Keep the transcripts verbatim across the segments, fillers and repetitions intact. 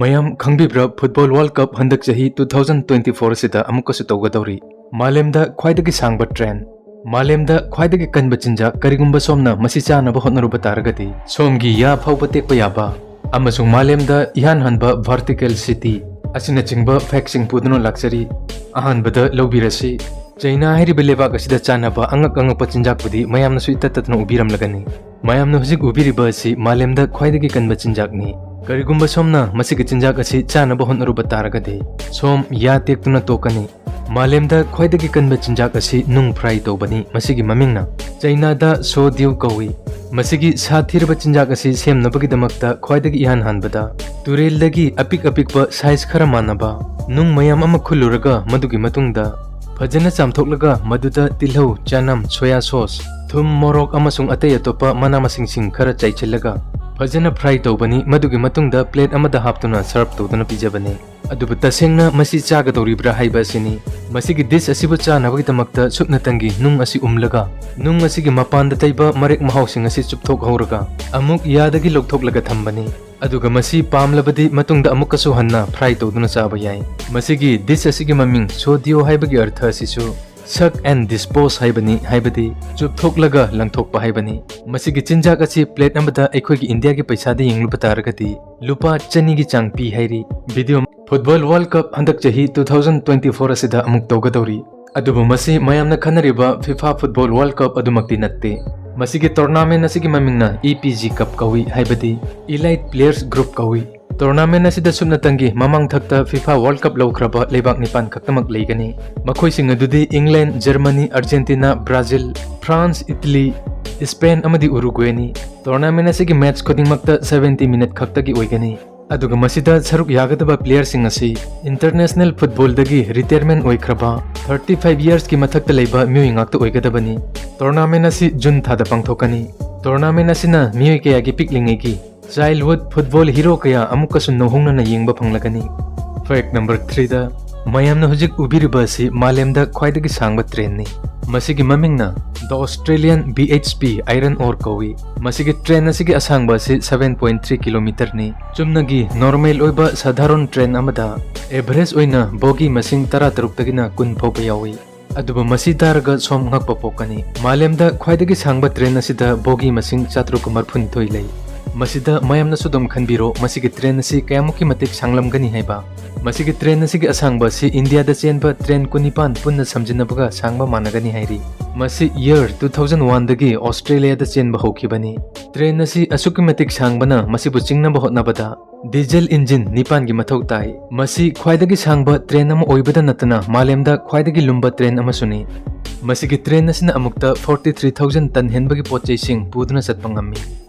ꯃꯌꯥꯝ ꯈꯪꯕꯤꯕ꯭ꯔꯥ, football world cup ꯍꯟꯗꯛ ꯆꯍꯤ two thousand twenty four ꯑꯁꯤꯗ ꯑꯃꯨꯛꯀꯁꯨ ꯇꯧꯒꯗꯧꯔꯤ? ꯃꯥꯂꯦꯝꯗ ꯈ꯭ꯋꯥꯏꯗꯒꯤ ꯁꯥꯡꯕ ꯇ꯭ꯔꯦꯟ, ꯃꯥꯂꯦꯝꯗ ꯈ꯭ꯋꯥꯏꯗꯒꯤ ꯀꯟꯕ ꯆꯤꯟꯖꯥꯛ, ꯀꯔꯤꯒꯨꯝꯕ ꯁꯣꯝꯅ ꯃꯁꯤ ꯆꯥꯅꯕ ꯍꯣꯠꯅꯔꯨꯕ ꯇꯥꯔꯒꯗꯤ ꯁꯣꯝꯒꯤ ꯌꯥ ꯐꯥꯎꯕ ꯇꯦꯛꯄ ꯌꯥꯕ ꯑꯃꯁꯨꯡ ꯃꯥꯂꯦꯝꯗ ꯏꯍꯥꯟ ꯍꯥꯟꯕ ꯚꯥꯔꯇꯤꯀꯦꯜ ꯁꯤꯇꯤ ꯑꯁꯤꯅꯆꯤꯡꯕ ꯐꯦꯛꯁꯤꯡ ꯄꯨꯗꯨꯅ ꯂꯥꯛꯆꯔꯤ꯫ ꯑꯍꯥꯟꯕꯗ ꯂꯧꯕꯤꯔꯁꯤ꯫ ꯆꯩꯅꯥ ꯍꯥꯏꯔꯤꯕ ꯂꯩꯕꯥꯛ ꯑꯁꯤꯗ ꯆꯥꯅꯕ ꯑꯉꯛ ꯑꯉꯛꯄ ꯆꯤꯟꯖꯥꯛꯄꯨꯗꯤ ꯃꯌꯥꯝꯅꯁꯨ ꯏꯇꯠ ꯇꯠꯇꯅ ꯎꯕꯤꯔꯝꯂꯒꯅꯤ꯫ ꯃꯌꯥꯝꯅ ꯍꯧꯖꯤꯛ ꯎꯕꯤꯔꯤꯕ ꯑꯁꯤ ꯃꯥꯂꯦꯝꯗ ꯈ꯭ꯋꯥꯏꯗꯒꯤ ꯀꯟꯕ ꯆꯤꯟꯖꯥꯛꯅꯤ꯫ ꯀꯔꯤꯒꯨꯝꯕ ꯁꯣꯝꯅ ꯃꯁꯤꯒꯤ ꯆꯤꯟꯖꯥꯛ ꯑꯁꯤ ꯆꯥꯅꯕ ꯍꯣꯠꯅꯔꯨꯕ ꯇꯥꯔꯒꯗꯤ ꯁꯣꯝ ꯌꯥ ꯇꯦꯛꯇꯨꯅ ꯇꯣꯛꯀꯅꯤ꯫ ꯃꯥꯂꯦꯝꯗ ꯈ꯭ꯋꯥꯏꯗꯒꯤ ꯀꯟꯕ ꯆꯤꯟꯖꯥꯛ ꯑꯁꯤ ꯅꯨꯡ ꯐ꯭ꯔꯥꯏ ꯇꯧꯕꯅꯤ꯫ ꯃꯁꯤꯒꯤ ꯃꯃꯤꯡꯅ ꯆꯩꯅꯥꯗ ꯁꯣꯗ꯭ꯌꯨ ꯀꯧꯏ꯫ ꯃꯁꯤꯒꯤ ꯁꯥ ꯊꯤꯔꯕ ꯆꯤꯟꯖꯥꯛ ꯑꯁꯤ ꯁꯦꯝꯅꯕꯒꯤꯗꯃꯛꯇ ꯈ꯭ꯋꯥꯏꯗꯒꯤ ꯏꯍꯥꯟ ꯍꯥꯟꯕꯗ ꯇꯨꯔꯦꯜꯗꯒꯤ ꯑꯄꯤꯛ ꯑꯄꯤꯛꯄ ꯁꯥꯏꯖ ꯈꯔ ꯃꯥꯟꯅꯕ ꯅꯨꯡ ꯃꯌꯥꯝ ꯑꯃ ꯈꯨꯜꯂꯨꯔꯒ ꯃꯗꯨꯒꯤ ꯃꯇꯨꯡꯗ ꯐꯖꯅ ꯆꯥꯝꯊꯣꯛꯂꯒ ꯃꯗꯨꯗ ꯇꯤꯜꯍꯧ, ꯆꯅꯝ, ꯁꯣꯌꯥ ꯁꯣꯁ, ꯊꯨꯝ, ꯃꯣꯔꯣꯛ ꯑꯃꯁꯨꯡ ꯑꯇꯩ ꯑꯇꯣꯞꯄ ꯃꯅꯥ ꯃꯁꯤꯡꯁꯤꯡ ꯈꯔ ꯆꯥꯏꯁꯤꯜꯂꯒ ꯐꯖꯅ ꯐ꯭ꯔꯥꯏ ꯇꯧꯕꯅꯤ꯫ ꯃꯗꯨꯒꯤ ꯃꯇꯨꯡꯗ ꯄ꯭ꯂꯦꯠ ꯑꯃꯗ ꯍꯥꯞꯇꯨꯅ ꯁꯔꯚ ꯇꯧꯗꯨꯅ ꯄꯤꯖꯕꯅꯤ꯫ ꯑꯗꯨꯕꯨ ꯇꯁꯦꯡꯅ ꯃꯁꯤ ꯆꯥꯒꯗꯧꯔꯤꯕ꯭ꯔꯥ ꯍꯥꯏꯕ ꯑꯁꯤꯅꯤ꯫ ꯃꯁꯤꯒꯤ ꯗꯤꯁ ꯑꯁꯤꯕꯨ ꯆꯥꯅꯕꯒꯤꯗꯃꯛꯇ ꯁꯨꯞꯅꯇꯪꯒꯤ ꯅꯨꯡ ꯑꯁꯤ ꯎꯝꯂꯒ ꯅꯨꯡ ꯑꯁꯤꯒꯤ ꯃꯄꯥꯟꯗ ꯇꯩꯕ ꯃꯔꯦꯛ ꯃꯍꯥꯎꯁꯤꯡ ꯑꯁꯤ ꯆꯨꯞꯊꯣꯛꯍꯧꯔꯒ ꯑꯃꯨꯛ ꯌꯥꯗꯒꯤ ꯂꯧꯊꯣꯛꯂꯒ ꯊꯝꯕꯅꯤ꯫ ꯑꯗꯨꯒ ꯃꯁꯤ ꯄꯥꯝꯂꯕꯗꯤ ꯃꯇꯨꯡꯗ ꯑꯃꯨꯛꯀꯁꯨ ꯍꯟꯅ ꯐ꯭ꯔꯥꯏ ꯇꯧꯗꯨꯅ ꯆꯥꯕ ꯌꯥꯏ꯫ ꯃꯁꯤꯒꯤ ꯗꯤꯁ ꯑꯁꯤꯒꯤ ꯃꯃꯤꯡ ꯁꯣꯗꯤꯌꯣ ꯍꯥꯏꯕꯒꯤ ꯑꯔꯊ ꯑꯁꯤꯁꯨ suck and dispose ꯍꯥꯏꯕꯅꯤ, ꯍꯥꯏꯕꯗꯤ ꯆꯨꯞꯊꯣꯛꯂꯒ ꯂꯪꯊꯣꯛꯄ ꯍꯥꯏꯕꯅꯤ꯫ ꯃꯁꯤꯒꯤ ꯆꯤꯟꯖꯥꯛ ꯑꯁꯤ ꯄ꯭ꯂꯦꯠ ꯑꯃꯗ ꯑꯩꯈꯣꯏꯒꯤ ꯏꯟꯗꯤꯌꯥꯒꯤ ꯄꯩꯁꯥꯗ ꯌꯦꯡꯂꯨꯕ ꯇꯥꯔꯒꯗꯤ ꯂꯨꯄꯥ ꯆꯅꯤꯒꯤ ꯆꯥꯡ ꯄꯤ ꯍꯥꯏꯔꯤ꯫ ꯚꯤꯗꯤꯑꯣ ꯐꯨꯠꯕꯣꯜ ꯋꯥꯔꯜꯗ ꯀꯞ ꯍꯟꯗꯛ ꯆꯍꯤ two thousand twenty four ꯑꯁꯤꯗ ꯑꯃꯨꯛ ꯇꯧꯒꯗꯧꯔꯤ꯫ ꯑꯗꯨꯕꯨ ꯃꯁꯤ ꯃꯌꯥꯝꯅ ꯈꯟꯅꯔꯤꯕ ꯐꯤꯐꯥ ꯐꯨꯠꯕꯣꯜ ꯋꯥꯔꯜꯗ ꯀꯞ ꯑꯗꯨꯃꯛꯇꯤ ꯅꯠꯇꯦ꯫ ꯃꯁꯤꯒꯤ ꯇꯣꯔꯅꯥꯃꯦꯟ ꯑꯁꯤꯒꯤ ꯃꯃꯤꯡꯅ ꯏ ꯄꯤ ꯖꯤ ꯀꯞ ꯀꯧꯏ, ꯍꯥꯏꯕꯗꯤ ꯏꯂꯥꯏꯠ ꯄ꯭ꯂꯦꯌꯔꯁ ꯒ꯭ꯔꯨꯞ ꯀꯧꯏ꯫ ꯇꯣꯔꯅꯥꯃꯦꯟ ꯑꯁꯤꯗ ꯁꯨꯞꯅꯇꯪꯒꯤ ꯃꯃꯥꯡ ꯊꯛꯇ ꯐꯤꯐꯥ ꯋꯥꯔꯜꯗ ꯀꯞ ꯂꯧꯈ꯭ꯔꯕ ꯂꯩꯕꯥꯛ ꯅꯤꯄꯥꯟ ꯈꯛꯇꯃꯛ ꯂꯩꯒꯅꯤ꯫ ꯃꯈꯣꯏꯁꯤꯡ ꯑꯗꯨꯗꯤ ꯏꯪꯂꯦꯟ, Germany, Argentina, Brazil, France, Italy, Spain ꯑꯃꯗꯤ ꯎꯔꯨꯒ꯭ꯋꯦꯅꯤ꯫ ꯇꯣꯔꯅꯥꯃꯦꯟ ꯑꯁꯤꯒꯤ ꯃꯦꯆ ꯈꯨꯗꯤꯡꯃꯛꯇ seventy ꯃꯤꯅꯤꯠ ꯈꯛꯇꯒꯤ ꯑꯣꯏꯒꯅꯤ꯫ ꯑꯗꯨꯒ ꯃꯁꯤꯗ ꯁꯔꯨꯛ ꯌꯥꯒꯗꯕ ꯄ꯭ꯂꯦꯌꯔꯁꯤꯡ ꯑꯁꯤ ꯏꯟꯇꯔꯅꯦꯁꯅꯦꯜ ꯐꯨꯠꯕꯣꯜꯗꯒꯤ ꯔꯤꯇꯥꯌꯔꯃꯦꯟ ꯑꯣꯏꯈ꯭ꯔꯕ thirty five ꯏꯌꯔꯁꯀꯤ ꯃꯊꯛꯇ ꯂꯩꯕ ꯃꯤꯑꯣꯏ ꯉꯥꯛꯇ ꯑꯣꯏꯒꯗꯕꯅꯤ꯫ ꯇꯣꯔꯅꯥꯃꯦꯟ ꯑꯁꯤ ꯖꯨꯟ ꯊꯥꯗ ꯄꯥꯡꯊꯣꯛꯀꯅꯤ꯫ ꯇꯣꯔꯅꯥꯃꯦꯟ ꯑꯁꯤꯅ ꯃꯤꯑꯣꯏ ꯀꯌꯥꯒꯤ ꯄꯤꯛꯂꯤꯉꯩꯒꯤ ꯆꯥꯏꯜꯗꯍꯨꯗ ꯐꯨꯠꯕꯣꯜ ꯍꯤꯔꯣ ꯀꯌꯥ ꯑꯃꯨꯛꯀꯁꯨ ꯅꯧꯍꯧꯅꯅ ꯌꯦꯡꯕ ꯐꯪꯂꯒꯅꯤ꯫ ꯐꯦꯛ ꯅꯝꯕꯔ ꯊ꯭ꯔꯤꯗ, ꯃꯌꯥꯝꯅ ꯍꯧꯖꯤꯛ ꯎꯕꯤꯔꯤꯕ ꯑꯁꯤ ꯃꯥꯂꯦꯝꯗ ꯈ꯭ꯋꯥꯏꯗꯒꯤ ꯁꯥꯡꯕ ꯇ꯭ꯔꯦꯟꯅꯤ꯫ ꯃꯁꯤꯒꯤ ꯃꯃꯤꯡꯅ The Australian B H P Iron Ore ꯀꯧꯏ꯫ ꯃꯁꯤꯒꯤ ꯇ꯭ꯔꯦꯟ ꯑꯁꯤꯒꯤ ꯑꯁꯥꯡꯕ ꯑꯁꯤ seven point three kilometre ꯅꯤ꯫ ꯆꯨꯝꯅꯒꯤ ꯅꯣꯔꯃꯦꯜ ꯑꯣꯏꯕ ꯁꯥꯙꯥꯔꯟ ꯇ꯭ꯔꯦꯟ ꯑꯃꯗ ꯑꯦꯚꯔꯦꯖ ꯑꯣꯏꯅ ꯕꯣꯒꯤ ꯃꯁꯤꯡ ꯇꯔꯥꯇꯔꯨꯛꯇꯒꯤꯅ ꯀꯨꯟ ꯐꯥꯎꯕ ꯌꯥꯎꯏ꯫ ꯑꯗꯨꯕꯨ ꯃꯁꯤ ꯇꯥꯔꯒ ꯁꯣꯝ ꯉꯛꯄ ꯄꯣꯛꯀꯅꯤ꯫ ꯃꯥꯂꯦꯝꯗ ꯈ꯭ꯋꯥꯏꯗꯒꯤ ꯁꯥꯡꯕ ꯇ꯭ꯔꯦꯟ ꯑꯁꯤꯗ ꯕꯣꯒꯤ ꯃꯁꯤꯡ ꯆꯥꯇ꯭ꯔꯨꯛꯀ ꯃꯔꯤꯐꯨꯅꯤꯊꯣꯏ ꯂꯩ꯫ ꯃꯁꯤꯗ ꯃꯌꯥꯝꯅꯁꯨ ꯑꯗꯨꯝ ꯈꯟꯕꯤꯔꯣ, ꯃꯁꯤꯒꯤ ꯇ꯭ꯔꯦꯟ ꯑꯁꯤ ꯀꯌꯥꯃꯨꯛꯀꯤ ꯃꯇꯤꯛ ꯁꯥꯡꯂꯝꯒꯅꯤ ꯍꯥꯏꯕ꯫ ꯃꯁꯤꯒꯤ ꯇ꯭ꯔꯦꯟ ꯑꯁꯤꯒꯤ ꯑꯁꯥꯡꯕ ꯑꯁꯤ ꯏꯟꯗꯤꯌꯥꯗ ꯆꯦꯟꯕ ꯇ꯭ꯔꯦꯟ ꯀꯨꯟꯅꯤꯄꯥꯟ ꯄꯨꯟꯅ ꯁꯝꯖꯤꯟꯅꯕꯒ ꯁꯥꯡꯕ ꯃꯥꯟꯅꯒꯅꯤ ꯍꯥꯏꯔꯤ꯫ ꯃꯁꯤ year two thousand one ꯗꯒꯤ ꯑꯣꯁꯇ꯭ꯔꯦꯂꯤꯌꯥꯗ ꯆꯦꯟꯕ ꯍꯧꯈꯤꯕꯅꯤ꯫ ꯇ꯭ꯔꯦꯟ ꯑꯁꯤ ꯑꯁꯨꯛꯀꯤ ꯃꯇꯤꯛ ꯁꯥꯡꯕꯅ ꯃꯁꯤꯕꯨ ꯆꯤꯡꯅꯕ ꯍꯣꯠꯅꯕꯗ ꯗꯤꯖꯜ ꯏꯟꯖꯤꯟ ꯅꯤꯄꯥꯟꯒꯤ ꯃꯊꯧ ꯇꯥꯏ꯫ ꯃꯁꯤ ꯈ꯭ꯋꯥꯏꯗꯒꯤ ꯁꯥꯡꯕ ꯇ꯭ꯔꯦꯟ ꯑꯃ ꯑꯣꯏꯕꯗ ꯅꯠꯇꯅ ꯃꯥꯂꯦꯝꯗ ꯈ꯭ꯋꯥꯏꯗꯒꯤ ꯂꯨꯝꯕ ꯇ꯭ꯔꯦꯟ ꯑꯃꯁꯨꯅꯤ꯫ ꯃꯁꯤꯒꯤ ꯇ꯭ꯔꯦꯟ ꯑꯁꯤꯅ ꯑꯃꯨꯛꯇ forty three thousand ton ꯍꯦꯟꯕꯒꯤ ꯄꯣꯠ ꯆꯩꯁꯤꯡ ꯄꯨꯗꯨꯅ ꯆꯠꯄ ꯉꯝꯃꯤ꯫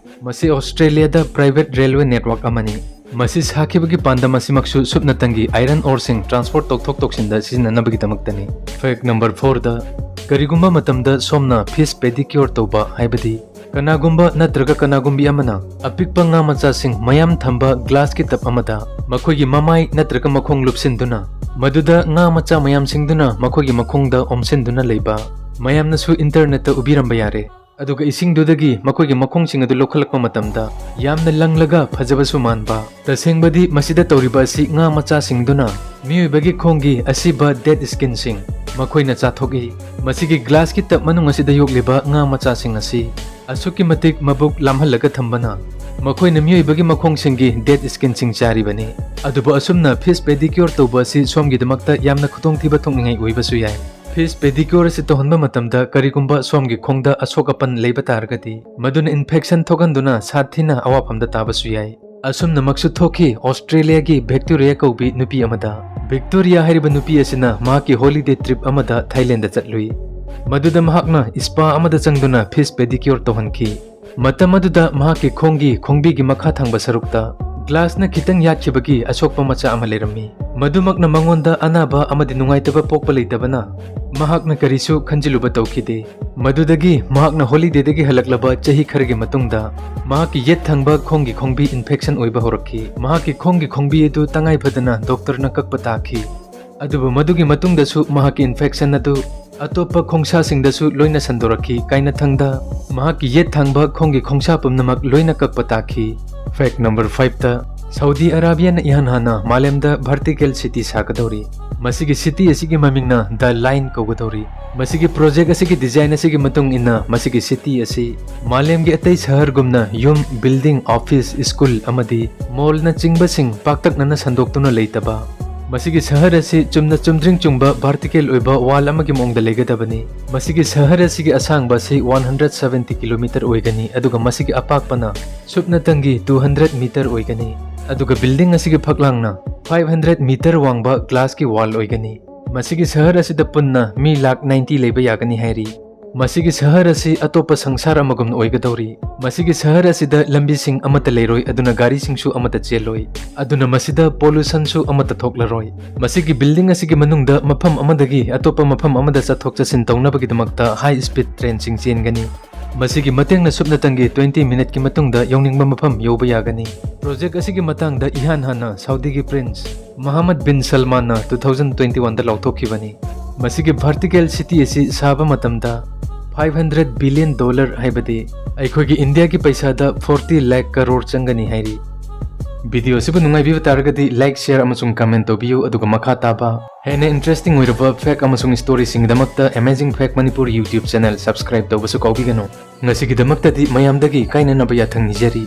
ꯃꯁꯤ ꯑꯣꯁꯇ꯭ꯔꯦꯂꯤꯌꯥꯗ private railway network ꯑꯃꯅꯤ꯫ ꯃꯁꯤ ꯁꯥꯈꯤꯕꯒꯤ ꯄꯥꯟꯗꯝ ꯑꯁꯤꯃꯛꯁꯨ ꯁꯨꯞꯅꯇꯪꯒꯤ iron oreꯁꯤꯡ transport ꯇꯧꯊꯣꯛ ꯇꯧꯁꯤꯟꯗ ꯁꯤꯖꯤꯟꯅꯅꯕꯒꯤꯗꯃꯛꯇꯅꯤ꯫ Fact number four ꯗ, ꯀꯔꯤꯒꯨꯝꯕ ꯃꯇꯝꯗ ꯁꯣꯝꯅ fish pedicure ꯇꯧꯕ, ꯍꯥꯏꯕꯗꯤ ꯀꯅꯥꯒꯨꯝꯕ ꯅꯠꯇ꯭ꯔꯒ ꯀꯅꯥꯒꯨꯝꯕꯤ ꯑꯃꯅ ꯑꯄꯤꯛꯄ ꯉꯥ ꯃꯆꯥꯁꯤꯡ ꯃꯌꯥꯝ ꯊꯝꯕ glassꯀꯤ tub ꯑꯃꯗ ꯃꯈꯣꯏꯒꯤ ꯃꯃꯥꯏ ꯅꯠꯇ꯭ꯔꯒ ꯃꯈꯣꯡ ꯂꯨꯞꯁꯤꯟꯗꯨꯅ, ꯃꯗꯨꯗ ꯉꯥ ꯃꯆꯥ ꯃꯌꯥꯝꯁꯤꯡꯗꯨꯅ ꯃꯈꯣꯏꯒꯤ ꯃꯈꯣꯡꯗ ꯑꯣꯝꯁꯤꯟꯗꯨꯅ ꯂꯩꯕ ꯃꯌꯥꯝꯅꯁꯨ internetꯇ ꯎꯕꯤꯔꯝꯕ ꯌꯥꯔꯦ꯫ ꯑꯗꯨꯒ ꯏꯁꯤꯡꯗꯨꯗꯒꯤ ꯃꯈꯣꯏꯒꯤ ꯃꯈꯣꯡꯁꯤꯡ ꯑꯗꯨ ꯂꯧꯈꯠꯂꯛꯄ ꯃꯇꯝꯗ ꯌꯥꯝꯅ ꯂꯪꯂꯒ ꯐꯖꯕꯁꯨ ꯃꯥꯟꯕ꯫ ꯇꯁꯦꯡꯕꯗꯤ ꯃꯁꯤꯗ ꯇꯧꯔꯤꯕ ꯑꯁꯤ ꯉꯥ ꯃꯆꯥꯁꯤꯡꯗꯨꯅ ꯃꯤꯑꯣꯏꯕꯒꯤ ꯈꯣꯡꯒꯤ ꯑꯁꯤꯕ dead skinꯁꯤꯡ ꯃꯈꯣꯏꯅ ꯆꯥꯊꯣꯛꯏ꯫ ꯃꯁꯤꯒꯤ glassꯀꯤ tub ꯃꯅꯨꯡ ꯑꯁꯤꯗ ꯌꯣꯛꯂꯤꯕ ꯉꯥ ꯃꯆꯥꯁꯤꯡ ꯑꯁꯤ ꯑꯁꯨꯛꯀꯤ ꯃꯇꯤꯛ ꯃꯕꯨꯛ ꯂꯥꯝꯍꯜꯂꯒ ꯊꯝꯕꯅ ꯃꯈꯣꯏꯅ ꯃꯤꯑꯣꯏꯕꯒꯤ ꯃꯈꯣꯡꯁꯤꯡꯒꯤ dead skinꯁꯤꯡ ꯆꯥꯔꯤꯕꯅꯤ꯫ ꯑꯗꯨꯕꯨ ꯑꯁꯨꯝꯅ fish pedicure ꯇꯧꯕ ꯑꯁꯤ ꯁꯣꯝꯒꯤꯗꯃꯛꯇ ꯌꯥꯝꯅ ꯈꯨꯗꯣꯡꯊꯤꯕ ꯊꯣꯛꯅꯤꯡꯉꯥꯏ ꯑꯣꯏꯕꯁꯨ ꯌꯥꯏ꯫ Fish pedicure ꯑꯁꯤ ꯇꯧꯍꯟꯕ ꯃꯇꯝꯗ ꯀꯔꯤꯒꯨꯝꯕ ꯁꯣꯝꯒꯤ ꯈꯣꯡꯗ ꯑꯁꯣꯛ ꯑꯄꯟ ꯂꯩꯕ ꯇꯥꯔꯒꯗꯤ, ꯃꯗꯨꯅ infection ꯊꯣꯛꯍꯟꯗꯨꯅ ꯁꯥꯊꯤꯅ ꯑꯋꯥꯐꯝꯗ ꯇꯥꯕꯁꯨ ꯌꯥꯏ꯫ ꯑꯁꯨꯝꯅꯃꯛꯁꯨ ꯊꯣꯛꯈꯤ ꯑꯣꯁꯇ꯭ꯔꯦꯂꯤꯌꯥꯒꯤ ꯚꯤꯛꯇꯣꯔꯤꯌꯥ ꯀꯧꯕꯤ ꯅꯨꯄꯤ ꯑꯃꯗ꯫ ꯚꯤꯛꯇꯣꯔꯤꯌꯥ ꯍꯥꯏꯔꯤꯕ ꯅꯨꯄꯤ ꯑꯁꯤꯅ ꯃꯍꯥꯛꯀꯤ holiday trip ꯑꯃꯗ ꯊꯥꯏꯂꯦꯟꯗ ꯆꯠꯂꯨꯏ꯫ ꯃꯗꯨꯗ ꯃꯍꯥꯛꯅ spa ꯑꯃꯗ ꯆꯪꯗꯨꯅ fish pedicure ꯇꯧꯍꯟꯈꯤ꯫ ꯃꯇꯝ ꯑꯗꯨꯗ ꯃꯍꯥꯛꯀꯤ ꯈꯣꯡꯒꯤ ꯈꯣꯡꯕꯤꯒꯤ ꯃꯈꯥ ꯊꯪꯕ ꯁꯔꯨꯛꯇ glassꯅ ꯈꯤꯇꯪ ꯌꯥꯠꯈꯤꯕꯒꯤ ꯑꯁꯣꯛꯄ ꯃꯆꯥ ꯑꯃ ꯂꯩꯔꯝꯃꯤ꯫ ꯃꯗꯨꯃꯛꯅ ꯃꯉꯣꯟꯗ ꯑꯅꯥꯕ ꯑꯃꯗꯤ ꯅꯨꯡꯉꯥꯏꯇꯕ ꯄꯣꯛꯄ ꯂꯩꯇꯕꯅ ꯃꯍꯥꯛꯅ ꯀꯔꯤꯁꯨ ꯈꯟꯖꯤꯜꯂꯨꯕ ꯇꯧꯈꯤꯗꯦ꯫ ꯃꯗꯨꯗꯒꯤ ꯃꯍꯥꯛꯅ holidayꯗꯒꯤ ꯍꯜꯂꯛꯂꯕ ꯆꯍꯤ ꯈꯔꯒꯤ ꯃꯇꯨꯡꯗ ꯃꯍꯥꯛꯀꯤ ꯌꯦꯠ ꯊꯪꯕ ꯈꯣꯡꯒꯤ ꯈꯣꯡꯕꯤ infection ꯑꯣꯏꯕ ꯍꯧꯔꯛꯈꯤ꯫ ꯃꯍꯥꯛꯀꯤ ꯈꯣꯡꯒꯤ ꯈꯣꯡꯕꯤ ꯑꯗꯨ ꯇꯉꯥꯏ ꯐꯗꯅ doctorꯅ ꯀꯛꯄ ꯇꯥꯈꯤ꯫ ꯑꯗꯨꯕꯨ ꯃꯗꯨꯒꯤ ꯃꯇꯨꯡꯗꯁꯨ ꯃꯍꯥꯛꯀꯤ infection ꯑꯗꯨ ꯑꯇꯣꯞꯄ ꯈꯣꯡꯁꯥꯁꯤꯡꯗꯁꯨ ꯂꯣꯏꯅ ꯁꯟꯗꯣꯔꯛꯈꯤ꯫ ꯀꯥꯏꯅꯊꯪꯗ ꯃꯍꯥꯛꯀꯤ ꯌꯦꯠ ꯊꯪꯕ ꯈꯣꯡꯒꯤ ꯈꯣꯡꯁꯥ ꯄꯨꯝꯅꯃꯛ ꯂꯣꯏꯅ ꯀꯛꯄ ꯇꯥꯈꯤ꯫ Fact number five ꯇ, ꯁꯥꯎꯗꯤ ꯑꯔꯥꯕꯤꯌꯥꯅ ꯏꯍꯥꯟ ꯍꯥꯟꯅ ꯃꯥꯂꯦꯝꯗ vertical city ꯁꯥꯒꯗꯧꯔꯤ꯫ ꯃꯁꯤꯒꯤ city ꯑꯁꯤꯒꯤ ꯃꯃꯤꯡꯅ The Line ꯀꯧꯒꯗꯧꯔꯤ꯫ ꯃꯁꯤꯒꯤ project ꯑꯁꯤꯒꯤ design ꯑꯁꯤꯒꯤ ꯃꯇꯨꯡ ꯏꯟꯅ ꯃꯁꯤꯒꯤ city ꯑꯁꯤ ꯃꯥꯂꯦꯝꯒꯤ ꯑꯇꯩ ꯁꯍꯔꯒꯨꯝꯅ ꯌꯨꯝ, building, office, school ꯑꯃꯗꯤ mall ꯅꯆꯤꯡꯕꯁꯤꯡ ꯄꯥꯛꯇꯛꯅꯅ ꯁꯟꯗꯣꯛꯇꯨꯅ ꯂꯩꯇꯕ, ꯃꯁꯤꯒꯤ ꯁꯍꯔ ꯑꯁꯤ ꯆꯨꯝꯅ ꯆꯨꯝꯗ꯭ꯔꯤꯡ ꯆꯨꯝꯕ vertical ꯑꯣꯏꯕ wall ꯑꯃꯒꯤ ꯃꯑꯣꯡꯗ ꯂꯩꯒꯗꯕꯅꯤ꯫ ꯃꯁꯤꯒꯤ ꯁꯍꯔ ꯑꯁꯤꯒꯤ ꯑꯁꯥꯡꯕ ꯑꯁꯤ one hundred seventy kilometer ꯑꯣꯏꯒꯅꯤ, ꯑꯗꯨꯒ ꯃꯁꯤꯒꯤ ꯑꯄꯥꯛꯄꯅ ꯁꯨꯞꯅꯇꯪꯒꯤ two hundred meter ꯑꯣꯏꯒꯅꯤ, ꯑꯗꯨꯒ building ꯑꯁꯤꯒꯤ ꯐꯛꯂꯥꯡꯅ five hundred meter ꯋꯥꯡꯕ glass ꯀꯤ wall ꯑꯣꯏꯒꯅꯤ꯫ ꯃꯁꯤꯒꯤ ꯁꯍꯔ ꯑꯁꯤꯗ ꯄꯨꯟꯅ ꯃꯤ ꯂꯥꯈ ninety ꯂꯩꯕ ꯌꯥꯒꯅꯤ ꯍꯥꯏꯔꯤ꯫ ꯃꯁꯤꯒꯤ ꯁꯍꯔ ꯑꯁꯤ ꯑꯇꯣꯞꯄ ꯁꯪꯁꯥꯔ ꯑꯃꯒꯨꯝꯅ ꯑꯣꯏꯒꯗꯧꯔꯤ꯫ ꯃꯁꯤꯒꯤ ꯁꯍꯔ ꯑꯁꯤꯗ ꯂꯝꯕꯤꯁꯤꯡ ꯑꯃꯠꯇ ꯂꯩꯔꯣꯏ, ꯑꯗꯨꯅ ꯒꯥꯔꯤꯁꯤꯡꯁꯨ ꯑꯃꯠꯇ ꯆꯦꯜꯂꯣꯏ, ꯑꯗꯨꯅ ꯃꯁꯤꯗ pollution ꯁꯨ ꯑꯃꯠꯇ ꯊꯣꯛꯂꯔꯣꯏ꯫ ꯃꯁꯤꯒꯤ building ꯑꯁꯤꯒꯤ ꯃꯅꯨꯡꯗ ꯃꯐꯝ ꯑꯃꯗꯒꯤ ꯑꯇꯣꯞꯄ ꯃꯐꯝ ꯑꯃꯗ ꯆꯠꯊꯣꯛ ꯆꯠꯁꯤꯟ ꯇꯧꯅꯕꯒꯤꯗꯃꯛꯇ high speed train ꯁꯤꯡ ꯆꯦꯟꯒꯅꯤ꯫ ꯃꯁꯤꯒꯤ ꯃꯇꯦꯡꯅ ꯁꯨꯞꯅꯇꯪꯒꯤ twenty minute ꯀꯤ ꯃꯇꯨꯡꯗ ꯌꯧꯅꯤꯡꯕ ꯃꯐꯝ ꯌꯧꯕ ꯌꯥꯒꯅꯤ꯫ Project ꯑꯁꯤꯒꯤ ꯃꯇꯥꯡꯗ ꯏꯍꯥꯟ ꯍꯥꯟꯅ ꯁꯥꯎꯗꯤꯒꯤ prince ꯃꯍꯃꯗ ꯕꯤꯟ ꯁꯜꯃꯥꯟꯅ two thousand twenty one ꯗ ꯂꯥꯎꯊꯣꯛꯈꯤꯕꯅꯤ꯫ ꯃꯁꯤꯒꯤ vertical city ꯑꯁꯤ ꯁꯥꯕ ꯃꯇꯝꯗ five hundred billion dollar, ꯍꯥꯏꯕꯗꯤ ꯑꯩꯈꯣꯏꯒꯤ ꯏꯟꯗꯤꯌꯥꯒꯤ ꯄꯩꯁꯥꯗ forty lakh crore ꯆꯪꯒꯅꯤ ꯍꯥꯏꯔꯤ꯫ Video ꯑꯁꯤꯕꯨ ꯅꯨꯡꯉꯥꯏꯕꯤꯕ ꯇꯥꯔꯒꯗꯤ like, share ꯑꯃꯁꯨꯡ comment ꯇꯧꯕꯤꯌꯨ, ꯑꯗꯨꯒ ꯃꯈꯥ ꯇꯥꯕ ꯍꯦꯟꯅ interesting ꯑꯣꯏꯔꯕ fact ꯑꯃꯁꯨꯡ story ꯁꯤꯡꯒꯤꯗꯃꯛꯇ Amazing Fact Manipur YouTube channel subscribe ꯇꯧꯕꯁꯨ ꯀꯥꯎꯕꯤꯒꯅꯨ꯫ ꯉꯁꯤꯒꯤꯗꯃꯛꯇꯗꯤ ꯃꯌꯥꯝꯗꯒꯤ ꯀꯥꯏꯅꯅꯕ ꯌꯥꯊꯪ ꯅꯤꯖꯔꯤ꯫